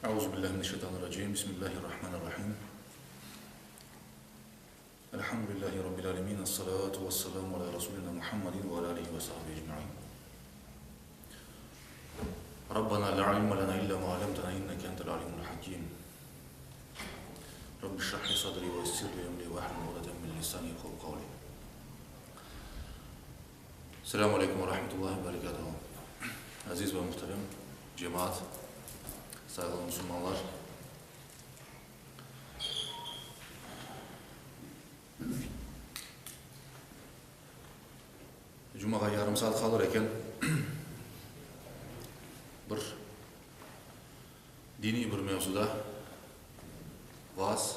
Euzu billahi mineşşeytanirracim. Bismillahirrahmanirrahim. Elhamdülillahi rabbil alemin. Essalatu vesselamu ala rasulina Muhammedin ve ala alihi ve sahbihi ecmaîn. Rabbana la ilme lena illa ma allamtana inneke entel alimul hakim. Rabbi şrah li sadri ve yessir li emri ve ahlul uqdeten min lisani yefkahu kavli. Selamu aleykum ve rahmetullahi ve berekatuhu. Aziz ve muhterem cemaat, sayğılı musulmanlar. Cumağa yarım saat qalır eken, bir diniy bir mevzuda vaaz,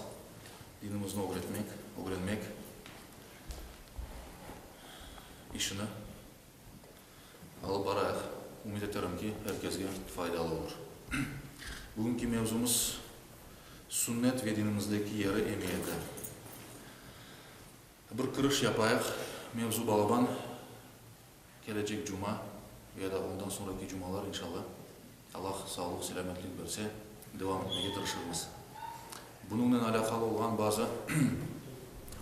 dinimizni ögretmek, ögrenmek işini alıp barayıq. Ümüt eterim ki, er kesge faydalı olur. Bugünki mevzumız, sünnet ve dinimizdeki yeri, emiyeti. Bir kiriş yapayıq, mevzu balaban, kelecek cuma ya da ondan soñraki cumalar, inşallah, Allah sağlıq, selâmetlik berse, devam etmege tırışırmız. Bunıñnen alâqalı olğan bazı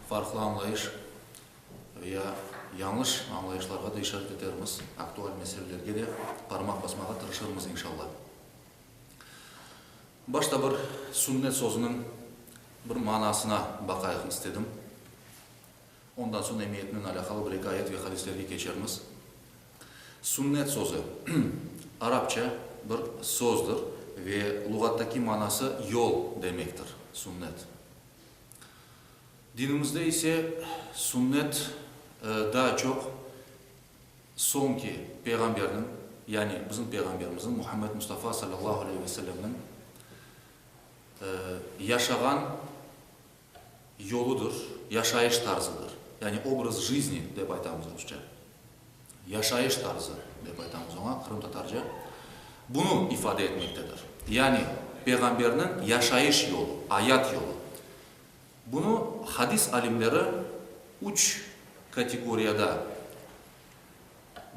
farqlı añlayış ve ya yañlış añlayışlarğa da işaret etermiz, aktual meselelerge de parmaq basmağa tırışırmız, inşallah. Başta bir sünnet sözüniñ bir manasına baqayıq istedim. Ondan soñ emiyetinen alâqalı bir-eki ayet ve hadislerge keçermiz. Sünnet sözü, arapça bir sözdir ve luğattaki manası yol demektir, sünnet. Dinimizde ise sünnet daa çoq soñki peyğamberniñ, yani bizim peyğamberimizniñ Muhammed Mustafa salâllahu aleyhi ve sellemniñ yaşağan yoludır, yaşayış tarzıdır. Yani obraz jizni dep aytamız rusça. Yaşayış tarzı dep aytamız oña qırımtatarca. Bunı ifade etmektedir. Yani peyğamberniñ yaşayış yolu, ayat yolu. Bunı hadis alimleri üç kategoriyada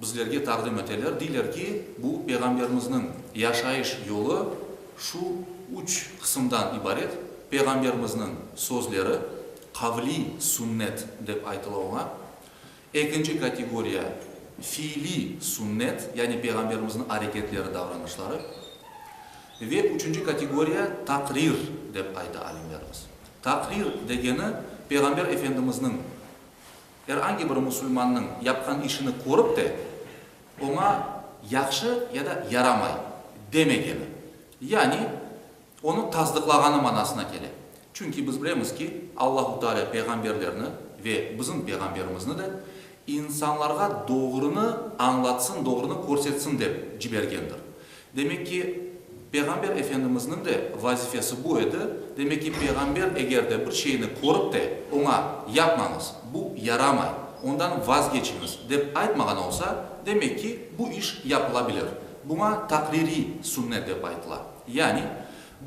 bizlerge taqdim eteler, deyler ki, bu Peyğamberimizniñ yaşayış yolu şu üç qısımdan ibaret, Peyğamberimizniñ sözleri, qavliy sünnet dep aytıla oña, ekinci kategoriya, fiiliy sünnet, yani Peyğamberimizniñ areketleri, davranışları, ve üçünci kategoriya, taqrir dep ayta alimlerimiz. Taqrir degeni, Peyğamber Efendimizniñ Er angi bir musulmannıñ yapqan işini körip de, oña yahşı ya da yaramay demegeni, yani onı tasdıqlağanı manasına kele. Çünki biz bilemiz ki, Allahu Teala peyğamberlerni ve bizim peyğamberimizni de insanlarğa doğrunı añlatsın, doğrunı körsetsin dep cibergendir. Demek ki, Peyğamber Efendimizniñ de vazifesi bu edi. Demek ki, Peyğamber eger de bir şeyni körip de, oña, Yapmañız, bu yaramay, ondan vazgeçiñiz, dep aytmağan olsa, demek ki, bu iş yapılabilir. Buña taqririy sünnet dep aytıla. Yani,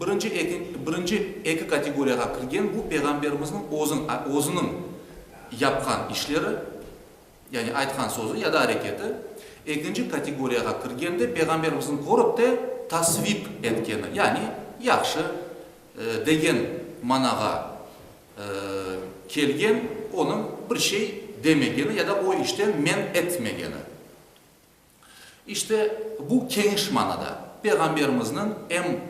birinci eki, birinci eki kategoriyağa kirgen bu Peyğamberimizniñ özüniñ yapqan işleri, Yani aytqan sözü ya da areketi, ekinci kategoriyağa kirgende Peyğamberimizniñ körip de tasvip etkeni, yani yahşı degen manağa kelgen onıñ bir şey demegeni ya da o işten men etmegeni. İşte, bu keniş manada Peyğamberimizniñ em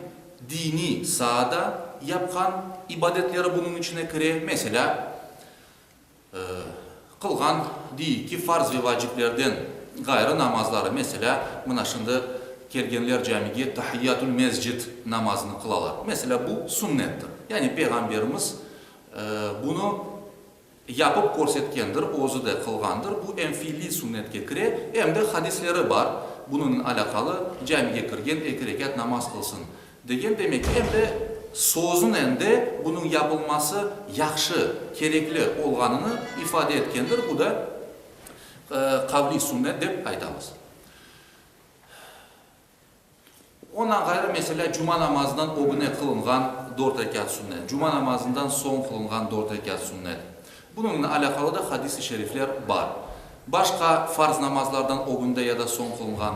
diniy saada yapqan ibadetleri bunıñ içine kire, meselâ, Qılğan, deyik ki, farz ve vaciplerden ğayrı namazları, meselâ, mına şimdi kelgenler camige tahiyyatül-mescid namazını qılalar. Meselâ, bu sünnettir. Yani Peyğamberimiz bunı yapıp körsetkendir, özü de qılğandır. Bu em fiiliy sünnetke kire, em de hadisleri bar, bunıñnen alâqalı, camige kirgen eki rekât namaz qılsın. Degen demek ki, em de sözünen de bunıñ yapılması yahşı, kerekli olğanını ifade etkendir, bu da qavliy sünnet dep aytamız. Ondan ğayrı, meselâ, cuma namazından ögüne qılınğan dört rekât sünnet, cuma namazından soñ qılınğan dört rekât sünnet. Bunıñnen alâqalı da hadis-i şerifler bar. Başqa farz namazlardan ögünde ya da soñ qılınğan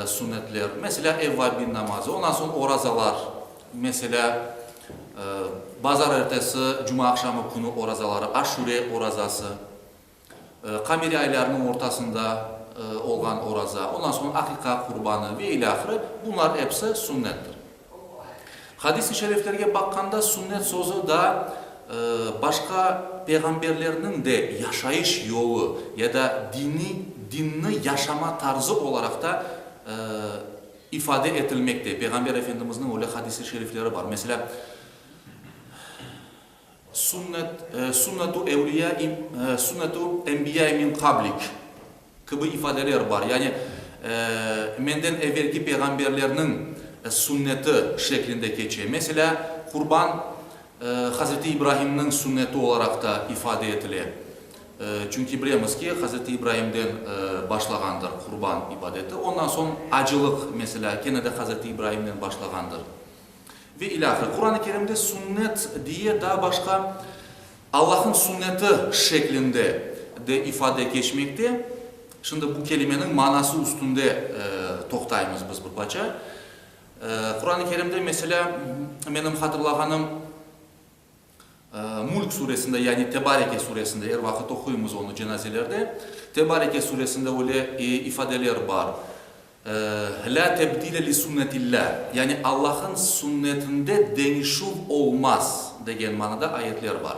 Sünnetler, meselâ, Evvabin namazı, ondan soñ orazalar. Meselâ, bazarertesi, cumaaqşamı künü orazaları, Aşure orazası, qameriy aylarınıñ ortasında olğan oraza, ondan soñ aqiqa qurbanı ve ilâhre, bunlar episi sünnettir. Hadis-i şeriflerge baqqanda sünnet sözü da başqa peyğamberlerniñ de yaşayış yolu ya da dini, dinni yaşama tarzı olaraq da ifade etilmekte. Peyğamber Efendimizniñ öyle hadis-i şerifleri bar. Meselâ, Sünnet, Sünnetu evliya, Sünnetu enbiya min qablik kibi ifadeler bar. Yani, menden evelki peyğamberlerniñ sünneti şeklinde keçe. Meselâ, qurban Hazreti İbrahimniñ sünneti olaraq da ifade etile. Çünki bilemiz ki, Hazreti İbraimden başlağandır qurban ibadeti. Ondan soñ acılıq, meselâ, kene de Hazreti İbraimden başlağandır. Ve ilâhre. Quran-ı Kerimde sünnet diye daa başqa Allahnıñ sünneti şeklinde de ifade keçmekte. Şimdi bu kelimeniñ manası üstünde toqtaymız biz bir parça. Quran-ı Kerimde, meselâ, menim hatırlağanım, Mülk suresinde, yani Tebareke suresinde, er vaqıt oquymız onı cenazelerde, Tebareke suresinde öyle ifadeler bar, Lâ tebdile li sünnetillâ, yani Allah'ın sünnetinde deñişüv olmaz degen manada ayetler bar.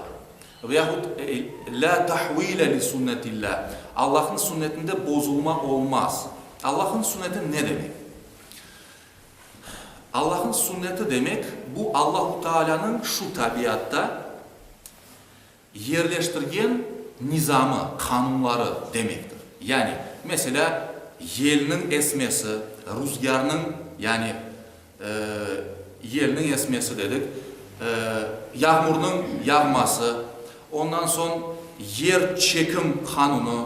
Ve yahut Lâ tahvile li sünnetillâ, Allah'ın sünnetinde bozulma olmaz. Allah'ın sünneti ne demek? Allah'ın sünneti demek, bu Allahu Taalânıñ şu tabiatta yerleştirgen nizamı, qanunları demektir. Yani, meselâ, yelniñ esmesi, ruzgârnıñ, yani, yelniñ esmesi dedik, yağmurnıñ yağması, ondan soñ yer çekim qanunı,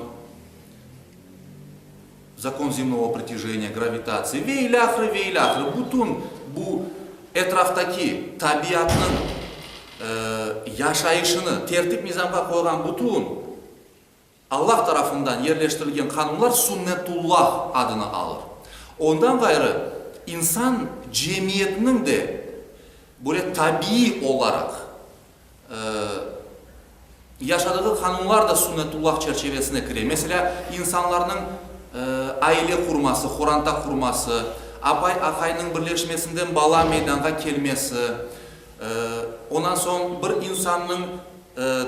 Zakon zemnogo pritâjeniya, gravitatsiya ve ilâhre, ve ilâhre, bütün bu etraftaki tabiatnıñ yaşayışını tertip-nizamğa qoyğan bütün Allah tarafından yerleştirilgen qanunlar Sünnetullah adını alır. Ondan ğayrı, insan cemiyetiniñ de böyle tabiiy olaraq Yaşadığı qanunlar da Sünnetullah çerçevesine kire. Meselâ, insanlarnıñ aile qurması, qoranta qurması, apay-aqaynıñ birleşmesinden bala meydanğa kelmesi, ondan soñ bir insannıñ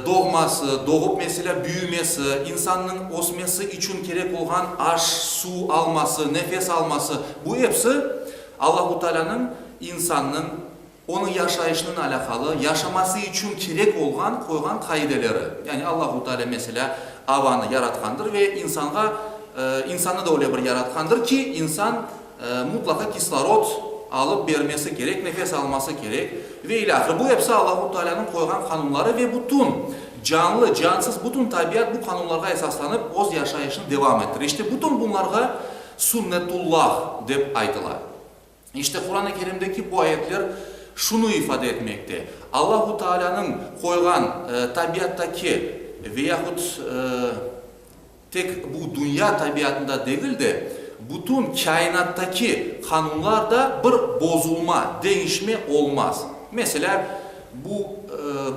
doğması, doğıp, meselâ, büyümesi, insannıñ ösmesi içün kerek olğan aş, suv alması, nefes alması, bu episi Allahu Taalânıñ insannıñ Onıñ yaşayışınen alâqalı, yaşaması içün kerek olğan qoyğan qaideleri. Yani Allahu Teala, meselâ, avanı yaratqandır ve insanğa, insannı da öyle bir yaratqandır ki, insan mutlaqa kislorod alıp bermesi kerek, nefes alması kerek ve ilâhre. Bu episi Allahu Tealânıñ qoyğan qanunları ve bütün canlı, cansız, bütün tabiat bu qanunlarğa esaslanıp öz yaşayışını devam ettire. İşte bütün bunlarğa Sünnetullah dep aytıla. İşte, Quran-ı Kerimdeki bu ayetler şunı ifade etmekte, Allahu Taalânıñ qoyğan tabiattaki ve yahut tek bu dünya tabiatında degil de, bütün kâinattaki qanunlarda bir bozulma, deñişme olmaz. Meselâ, bu,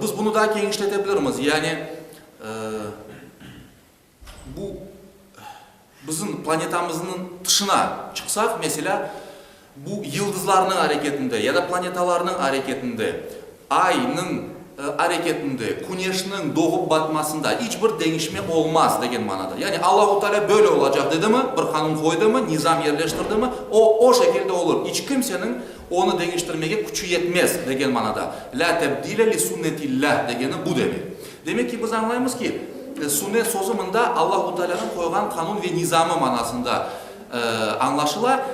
biz bunı daa kenişlete bilirmiz, yani, Bu, bizim planetamıznıñ tışına çıqsaq, meselâ, bu yıldızlarnıñ areketinde ya da planetalarnıñ areketinde, Aynıñ areketinde, Küneşniñ doğıp batmasında iç bir deñişme olmaz degen manada. Yani Allahu Teala böyle olacaq dedimi, bir qanun qoydımı, nizam yerleştirdimi, o, o şekilde olur, iç kimseniñ onı deñiştirmege küçü yetmez degen manada. Lâ tebdile li sünnetillâh degeni bu demek. Demek ki, biz añlaymız ki, sünnet sözü mında Allahu Taalânıñ qoyğan qanun ve nizamı manasında añlaşıla.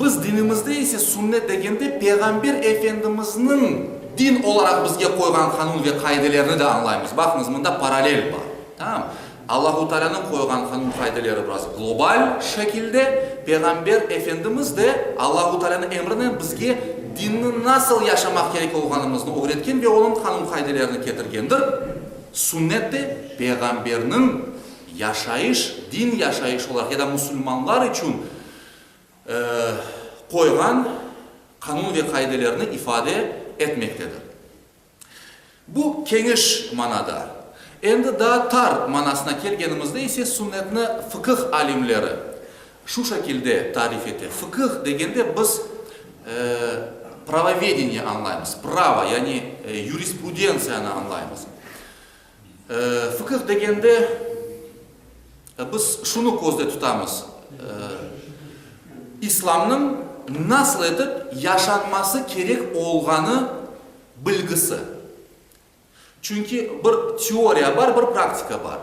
Biz dinimizde ise sünnet degende Peyğamber Efendimizniñ din olaraq bizge qoyğan qanun ve qaidelerini de añlaymız. Baqıñız, mında paralel bar. Tamam? Allahu Taalânıñ qoyğan qanun-qaideleri biraz global şekilde, Peyğamber Efendimiz de Allahu Taalânıñ emrinen bizge dinni nasıl yaşamaq kerek olğanımıznı ögretken ve onıñ qanun-qaidelerini ketirgendir. Sünnet de Peyğamberniñ yaşayış, din yaşayışı olaraq ya da musulmanlar içün qoyğan. Qanun ve qaidelerni ifade etmektedir. Bu keñiş manada. Endi daa tar manasına kelgenimizde ise sunnetni fıqıh alimleri şu şekilde tarif ete. Fıqıh degende biz pravovedeniye añlaymız, pravo, yani yurisprudentsiyanı añlaymız. Fıqıh degende biz şunı közde tutamız, İslamnıñ nasıl etip yaşanması kerek olğanı bilgisi. Çünki bir teoriya bar, bir praktika bar.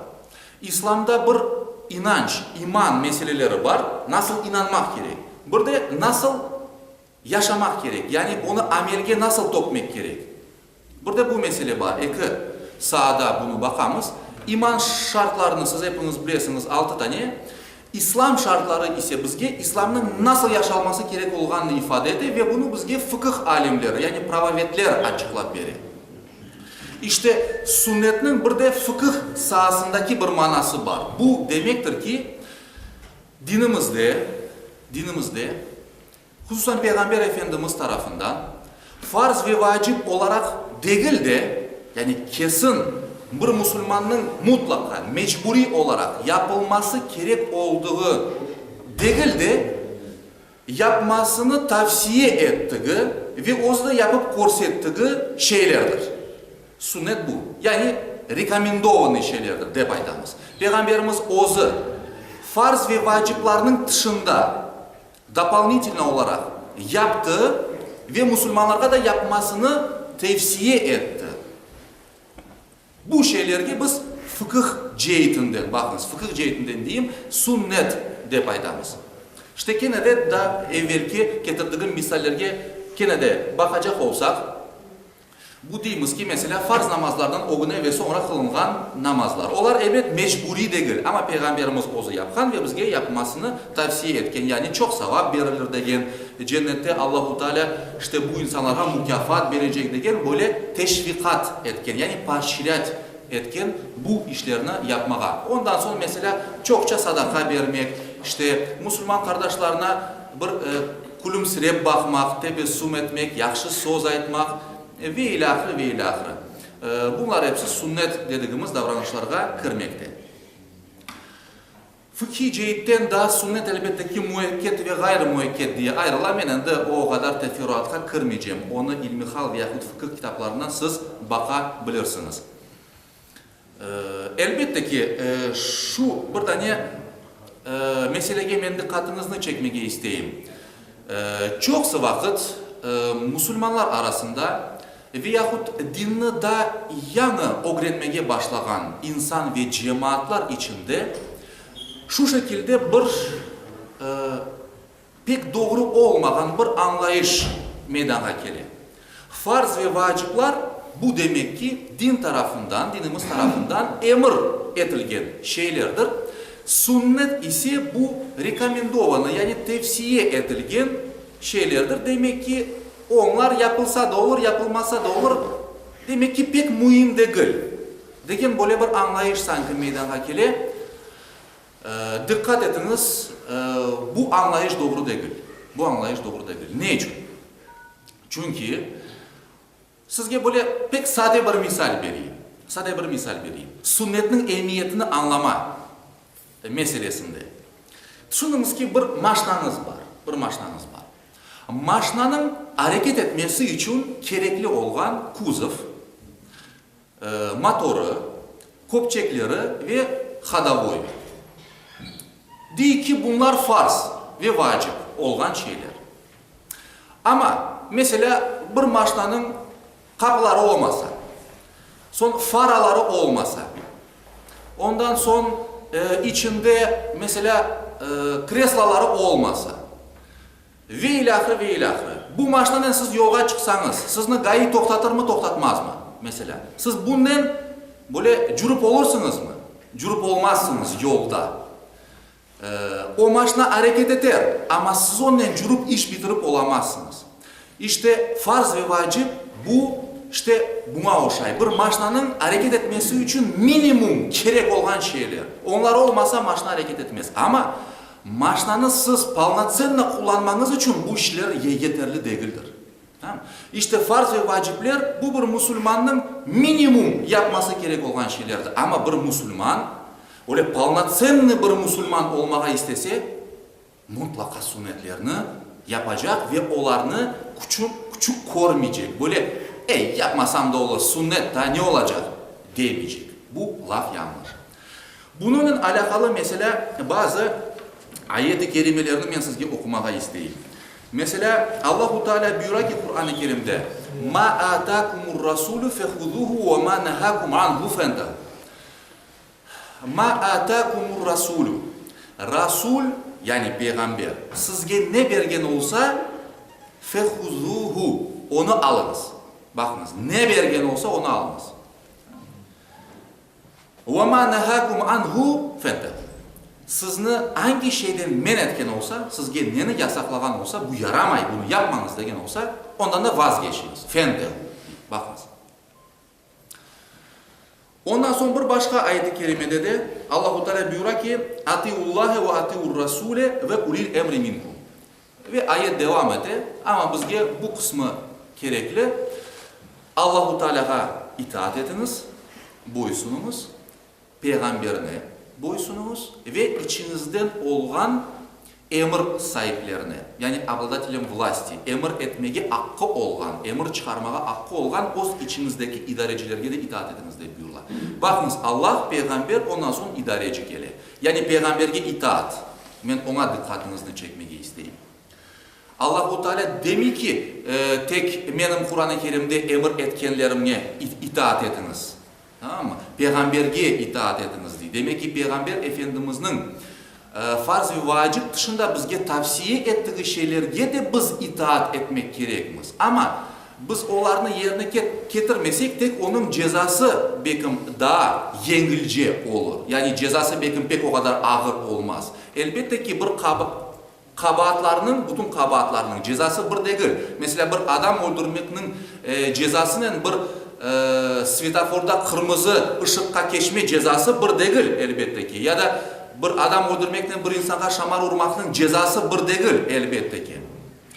İslamda bir inanç, iman meseleleri bar, nasıl inanmaq kerek, bir de nasıl yaşamaq kerek, yani onı amelge nasıl tökmek kerek. Bir de bu mesele bar, eki saada bunı baqamız. İman şartlarını siz epiñiz bilesiñiz, altı tane. İslam şartları ise bizge İslamnıñ nasıl yaşalması kerek olğanını ifade ete ve bunı bizge fıqıh alimleri, yani pravovedler açıqlap bere. İşte, sunnetniñ bir de fıqıh saasındaki bir manası bar. Bu demektir ki, dinimizde, dinimizde, hususan Peyğamber Efendimiz tarafından farz ve vacip olaraq degil de, yani kesin bir musulmannıñ mutlaqa, mecburiy olaraq yapılması kerek olduğı degil de, yapmasını tavsiye ettigi ve özü de yapıp körsettigi şeylerdir. Sünnet bu, yani rekomendovanıy şeylerdir, dep aytamız. Peyğamberimiz özü farz ve vaciplarnıñ tışında, dopolnitelno olaraq, yaptı ve musulmanlarğa da yapmasını tevsiye etti. Bu şeylerge biz fıqıh ceetinden, baqıñız, fıqıh ceetinden deyim, sünnet dep aytamız. İşte kene de daa evvelki ketirdigim misallerge kene de baqacaq olsaq, Bu deymiz ki, meselâ, farz namazlardan ögüne ve soñra qılınğan namazlar. Olar, ebet, mecburiy degil, amma Peyğamberimiz özü yapqan ve bizge yapmasını tavsiye etken, yani çoq savap berilir degen, cennette Allahu Teala işte bu insanlarğa mukâfat berecek degen, böyle teşviqat etken, yani poşçrât etken bu işlerni yapmağa. Ondan soñ, meselâ, çoqça sadaqa bermek, işte, musulman qardaşlarına bir külümsirep baqmaq, tebessüm etmek, yahşı söz aytmaq ve ilâhre, ve ilâhre. Bunlar episi sünnet dedigimiz davranışlarğa kirmekte. Fıkhiy ceetten daa sünnet elbette ki müekket ve ğayrı müekket diye ayrıla, men endi o qadar teferruatqa kirmeycem, onı ilmihal ve yahut fıkıh kitaplarından siz baqa bilirsiñiz. Elbette ki, şu bir dane meselege men diqqatıñıznı çekmege isteyim. Çoqsı vaqıt musulmanlar arasında ve yahut dinni daa yañı ögrenmege başlağan insan ve cemaatlar içinde şu şekilde bir pek doğru olmağan bir añlayış meydanğa kele. Farz ve vaciplar, bu demek ki, din tarafından, dinimiz tarafından emir etilgen şeylerdir, sünnet ise bu rekomendovanı, yani tevsiye etilgen şeylerdir, demek ki, onlar yapılsa da olur, yapılmasa da olur, demek ki, pek müim degil, degen böyle bir añlayış sanki meydanğa kele. Diqqat etiñiz, bu añlayış doğru degil. Bu añlayış doğru degil. Ne içün? Çünki, sizge böyle pek sade bir misal bereyim. Sade bir misal bereyim. Sünnetniñ emiyetini añlama meselesinde. Tüşüniñiz ki, bir maşnañız bar, bir maşnañız bar. Maşnanıñ areket etmesi içün kerekli olğan kuzov, motorı, köpçekleri ve hodovoy. Dey ki, bunlar farz ve vacip olğan şeyler. Amma, meselâ, bir maşnanıñ qapıları olmasa, soñ faraları olmasa, ondan soñ içinde, meselâ, kresloları olmasa, Ve ilâhre, ve ilâhre. Bu maşnanen siz yolğa çıqsañız, sizni GAİ toqtatırmı, toqtatmazmı? Meselâ, siz bunnen böyle cürip olursıñızmı? Cürip olmazsıñız yolda. O maşna areket eter, amma siz onnen cürip iş bitirip olamazsıñız. İşte, farz ve vacip bu, işte, buña oşay. Bir maşnanıñ areket etmesi içün minimum kerek olğan şeyler. Onlar olmasa, maşna areket etmez. Amma. Maşnanı siz polnotsenno qullanmañız içün bu işler yeterli degildir. Tamam? İşte farz ve vacipler bu bir musulmannıñ minimum yapması kerek olğan şeylerdir. Amma bir musulman, öyle polnotsennıy bir musulman olmağa istese, mutlaqa sunnetlerni yapacaq ve olarnı küçük küçük körmeycek. Böyle, ey, yapmasam da olur, sunnet, daa ne olacaq, demeycek. Bu laf yañlış. Bunıñnen alâqalı, meselâ, bazı ayet-i kerimelerni men sizge oqumağa isteyim. Meselâ, Allahu Tealâ buyura ki Quran-ı Kerimde, Ma atâkumur-rasûlü fehuzûhu ve ma nehâkum anhu fentehu. Ma atâkumur-rasûlü, Rasul, yani peyğamber, sizge ne bergen olsa, fehuzûhu, onı alıñız. Baqıñız, ne bergen olsa, onı alıñız. Ve ma nehâkum anhu fentehu. Sizni angi şeyden men etken olsa, sizge neni yasaqlağan olsa, bu yaramay, bunı yapmañız degen olsa, ondan da vazgeçiñiz. Fentehu, dey. Baqıñız. Ondan soñ bir başqa ayet-i kerimede de Allahu Teala buyura ki, Atiullahe ve atiur-rasule ve ulil emri minkum. Ve ayet devam ete, amma bizge bu qısmı kerekli, Allahu Tealâğa itaat etiñiz, boysunıñız, Peyğamberine boysunıñız ve içiñizden olğan emir saiplerine, yani obladatelem vlasti, emir etmege aqqı olğan, emir çıqarmağa aqqı olğan öz içiñizdeki idarecilerge de itaat etiñiz, dep buyurıla. Baqıñız, Allah, Peyğamber, ondan soñ idareci kele. Yani Peyğamberge itaat. Men oña diqqatıñıznı çekmege isteyim. Allahu Teala demey ki, tek menim Quran-ı Kerimde emir etkenlerimge itaat etiñiz. Tamam mı? Peyğamberge itaat etiñiz, dey. Demek ki, Peyğamber Efendimizniñ farz ve vacip tışında bizge tavsiye ettigi şeylerge de biz itaat etmek kerekmiz. Amma Biz olarnı yerine ketirmesek, tek onıñ cezası bekim daa yengilce olur, yani cezası bekim pek o qadar ağır olmaz. Elbette ki, bir qabaatlarnıñ, bütün qabaatlarnıñ cezası bir degil. Meselâ, bir adam öldürmekniñ cezasınen bir svetoforda qırmızı ışıqqa keçme cezası bir degil, elbette ki. Ya da bir adam öldürmeknen bir insanğa şamar urmaqnıñ cezası bir degil, elbette ki.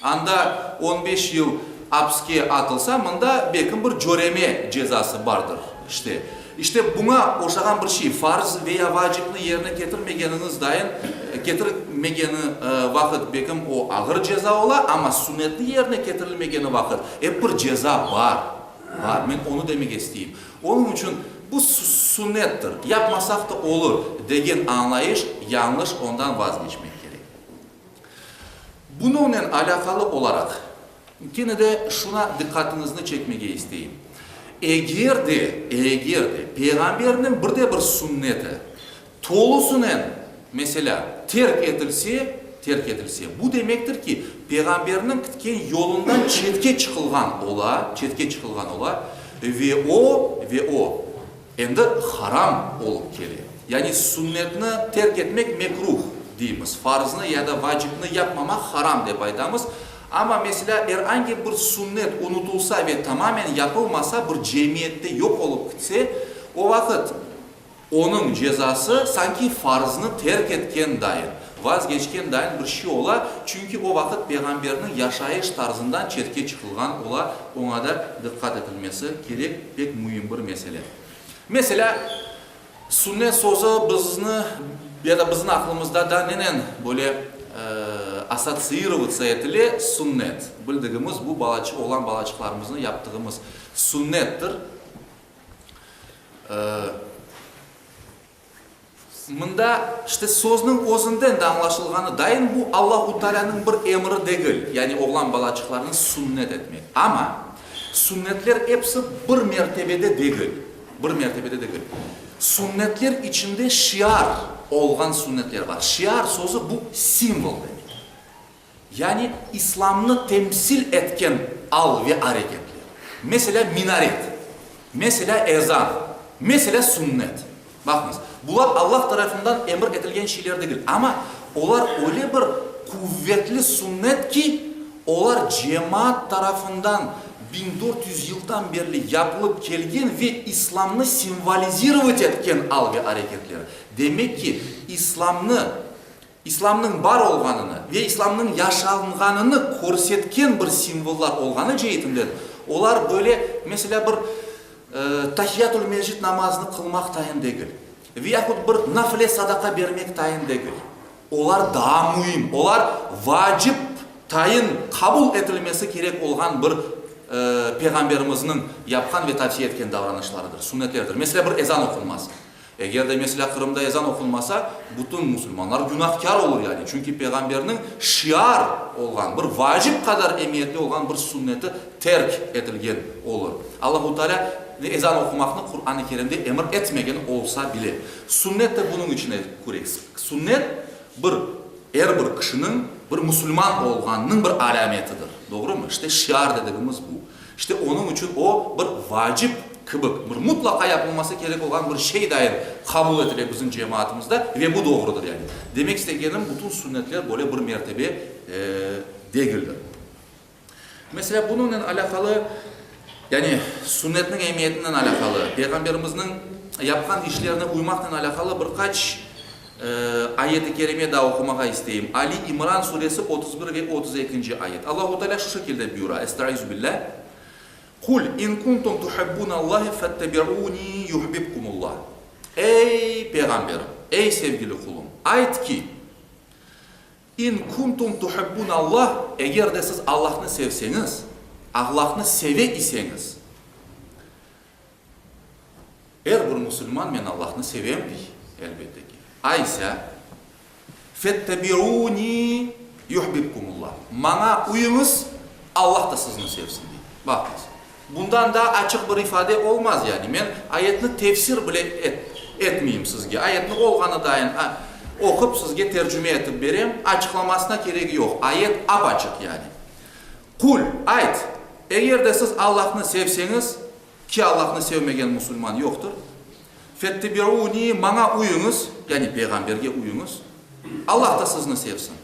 Anda on beş yıl apske atılsa, mında belkim bir cöreme cezası bardır. İşte, işte buña oşağan bir şey, farz ve ya vacipni yerine ketirmegeniñiz dayın, ketirmegeni vaqıt belkim o ağır ceza ola, amma sünnetni yerine ketirilmegeni vaqıt ep bir ceza bar, bar, men onı demege isteyim. Onıñ içün bu sünnettir, yapmasaq da olur degen añlayış yañlış, ondan vazgeçmek kerek. Bunıñnen alâqalı olaraq, kene de şuna diqqatıñıznı çekmege isteyim, eger de, eger de Peyğamberniñ bir de bir sünneti tolusınen, meselâ, terk etilse, terk etilse, bu demektir ki, Peyğamberniñ kitken yolundan çetke çıqılğan ola, çetke çıqılğan ola ve o, ve o, Endi haram olıp kele. Yani sünnetni terk etmek mekruh deymiz, farznı ya da vacipni yapmamaq haram dep aytamız. Amma, meselâ, er angi bir sünnet unutılsa ve tamamen yapılmasa, bir cemiyette yoq olıp kitse, o vaqıt onıñ cezası sanki farznı terk etken dayın, vazgeçken dayın bir şey ola, çünki o vaqıt Peyğamberniñ yaşayış tarzından çetke çıqılğan ola, oña da diqqat etilmesi kerek, pek müim bir mesele. Meselâ, sünnet sözü bizni ya da bizim aqlımızda da nenen böyle assotsiirovatsa etile, sünnet, bildigimiz bu balaçıq, oğlan balaçıqlarımıznı yaptığımız sünnettir. Mında, işte, sözniñ özünden de añlaşılğanı dayın bu Allahu Taalânıñ bir emri degil, yani oğlan balaçıqlarnı sünnet etmek. Amma sünnetler episi bir mertebede degil, bir mertebede degil. Sünnetler içinde şiar olğan sünnetler bar. Şiar sözü bu simvol demek. Yani İslamnı temsil etken al ve areketler. Meselâ, minaret, meselâ, ezan, meselâ, sünnet. Baqıñız, bular Allah tarafından emir etilgen şeyler degil, amma olar öyle bir quvetli sünnet ki, olar cemaat tarafından 1400 yıldan berli yapılıp kelgen ve İslamnı simvolizirovat etken al ve areketler. Demek ki, İslamnı. İslamnıñ bar olğanını ve İslamnıñ yaşalnğanını körsetken bir simvollar olğanı ceetinden, olar böyle, meselâ, bir Tahiyyatül mescid namazını qılmaq tayın degil, ve yahut bir nafile sadaqa bermek tayın degil. Olar daa müim, olar vacip tayın qabul etilmesi kerek olğan bir Peyğamberimizniñ yapqan ve tavsiye etken davranışlarıdır, sünnetlerdir. Meselâ, bir ezan oqunması. Eger de, meselâ, Qırımda ezan oqunmasa, bütün musulmanlar günahkâr olur yani, çünki Peyğamberniñ şiar olğan, bir vacip qadar emiyetli olğan bir sünneti terk etilgen olur. Allahu Teala ezan oqumaqnı Quran-ı Kerimde emir etmegen olsa bile. Sünnet de bunıñ içine kire. Sünnet bir, er bir kişiniñ bir musulman olğanınıñ bir alâmetidir. Doğrumı? İşte şiar dedigimiz bu. İşte onıñ içün o, bir vacip kibik, bir mutlaqa yapılması kerek olğan bir şey dayın qabul etile bizim cemaatımızda ve bu doğrudır yani. Demek istegenim, bütün sünnetler böyle bir mertebe degildir. Meselâ, bunıñnen alâqalı, yani sünnetniñ emiyetinen alâqalı, Peyğamberimizniñ yapqan işlerine uymaqnen alâqalı bir qaç Ayet-i kerime daa oqumağa isteyim. Ali İmran suresi 31 ve 32-nci ayet. Allahu Teala şu şekilde buyura, Estaizu billâh, Qul, in kuntum tuhibbunallahe fettebi'uni yuhbibkumullah. Ey, Peyğamberim, ey sevgili qulum, ayt ki, İn kuntum tuhibbunallah, eger de siz Allahnı sevseñiz, Allahnı seve iseñiz, Er bir musulman men Allahnı sevem dey, elbette ki. Aysa, Fettebi'uni yuhbibkumullah, maña uyıñız, Allah da sizni sevsin dey. Baqıñız, bundan daa açıq bir ifade olmaz yani. Men ayetni tefsir bile etmeyim sizge. Ayetni olğanı dayın oqup sizge tercüme etip berem, açıqlamasına keregi yoq. Ayet ap-açıq yani. Qul, ayt, eger de siz Allahnı sevseñiz, Ki Allahnı sevmegen musulman yoqtır. Fettebi'uni, maña uyıñız, yani Peyğamberge uyıñız, Allah da sizni sevsin.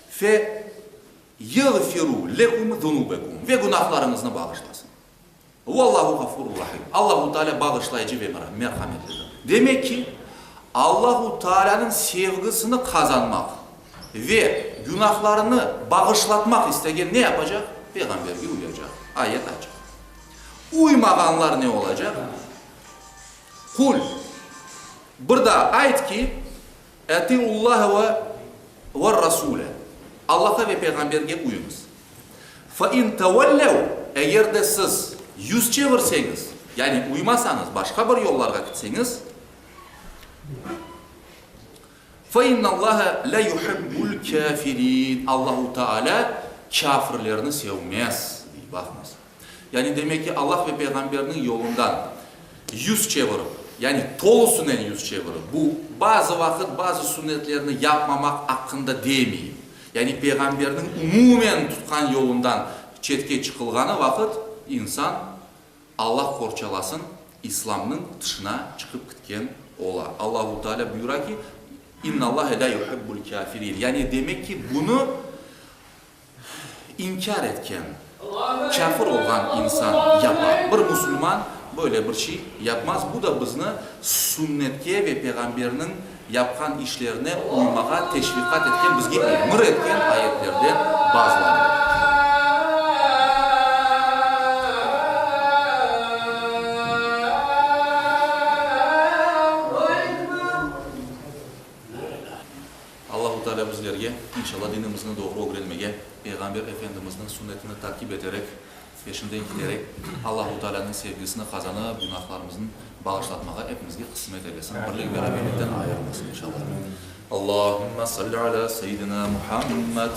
Fe yeğfiru lekum zunubekum, ve günahlarıñıznı bağışlasın. Vallahu gafurur rahim, Allahu Teala bağışlayıcı ve merhametlidir. Demek ki, Allahu Teala'nıñ sevgisini qazanmaq ve günahlarını bağışlatmaq istegen ne yapacaq? Peyğamberge uyacaq. Ayet açıq. Uymağanlar ne olacaq? Qul, bir daa ayt ki, Atiullaha ve ve'r-rasule, Allaha ve Peyğamberge uyıñız. Fe in tevellev, eger de siz yüz çevirseñiz, yani uymasañız, başqa bir yollarğa kitseñiz, Fe innallaha la yuhibbul kafirin, Allahu Teala kâfirlerni sevmez, dey, baqıñız. Yani demek ki, Allah ve Peyğamberniñ yolundan yüz çevirip, yani tolusınen yüz çevirip, bu bazı vaqıt bazı sünnetlerni yapmamaq aqqında demeyim, yani Peyğamberniñ umumen tutqan yolundan çetke çıqılğanı vaqıt insan, Allah qorçalasın, İslamnıñ tışına çıqıp kitken ola. Allahu Teala buyura ki, İnnallahe la yuhibbul kafirin, yani demek ki, bunı inkâr etken, kâfir olğan insan yapa. Bir musulman böyle bir şey yapmaz. Bu da bizni sünnetke ve Peyğamberniñ yapqan işlerine uymağa teşviqat etken, bizge emir etken ayetlerden bazılarıdır. Allahu Teala bizlerge, inşallah, dinimizni doğru ögrenmege, Peyğamber Efendimizniñ sünnetini takip eterek, peşinden kiterek, Allahu Teala'nıñ sevgisini qazanıp, günahlarımıznı bağışlatmağa epimizge qısmet eylesin, birlik beraberlikten ayırmasın, inşallah. Allahümme salli ala seyyidina Muhammed.